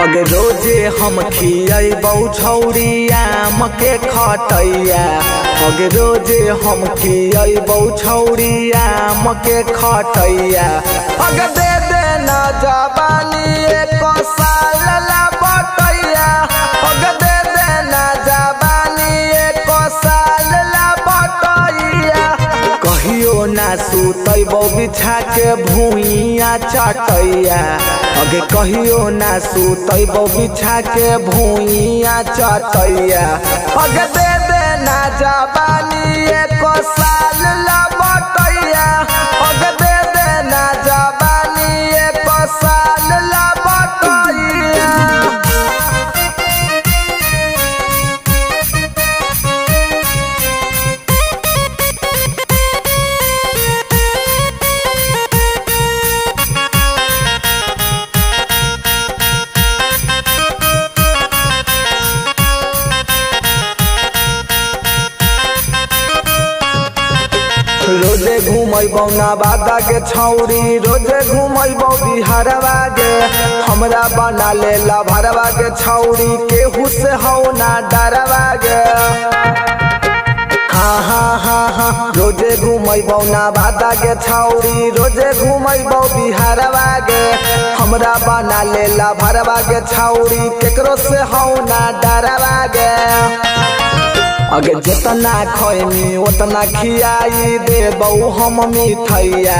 अगे रोजे हम खियबौ छौरी आम के खटैया। अगे रोजे हम खियबौ छौरी आम के खटैया। अगे दे दे ना जवानी एक साल ला बटैया। अगे दे दे ना जवानी एक साल ला बटैया। कहियो ना सुतैबौ बिछा के भूइया चटैया। अगे कहियो ना सुतैबौ बिछा के भूइया चटैया। अगे दे दे ना जवानी एक साल ला बटैया। अगे दे दे ना जवानी एक साल ला बटैया। रोजे घुमैबौ नवादा के छौरी, रोजे घुमैबौ बिहारवा गे। हमरा बना ले लभरवा के छौरी, केहू से हौ ना डरवा गे। हाँ हाँ हाँ हाँ, रोजे घुमैबौ नवादा के छौरी, रोजे घुमैबौ बिहारवा गे। हमरा बना ले लभरवा के छौरी, केकरो से हौ ना डरवा गे। अगे जितना खैनी उतना खियाई देबौ हम मिठैया।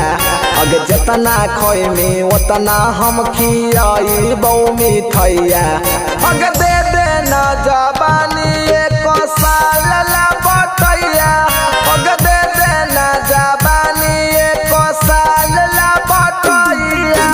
अगे जितना खैनी उतना हम खियाईबौ मिठैया। अगे दे दे ना जवानी एक साल ला बटैया। अगे दे दे ना जवानी एक साल ला बटैया।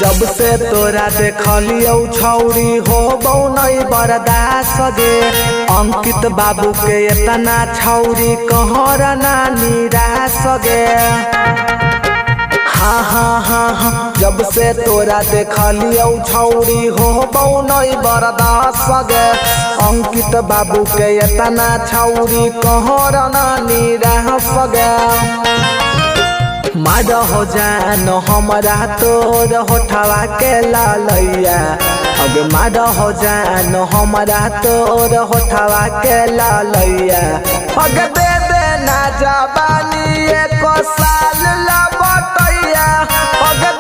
जब से तोरा देखलियौ छौरी होबौ नै बर्दाश्त गे। अंकित बाबू के एतना छौरी कहर ना निराश गे। हाँ हाँ हाँ हाँ, जब से तोरा देखलियौ छौरी होबौ नै बर्दाश्त गे। अंकित बाबू के एतना छौरी कहर ना निराश गे। मार हो जान हमरा तोर होठवा के लालैया। अगे मार हो जान हमरा तोर होठवा के लालैया। अगे दे दे ना जवानी एक साल ला बटैया। अगे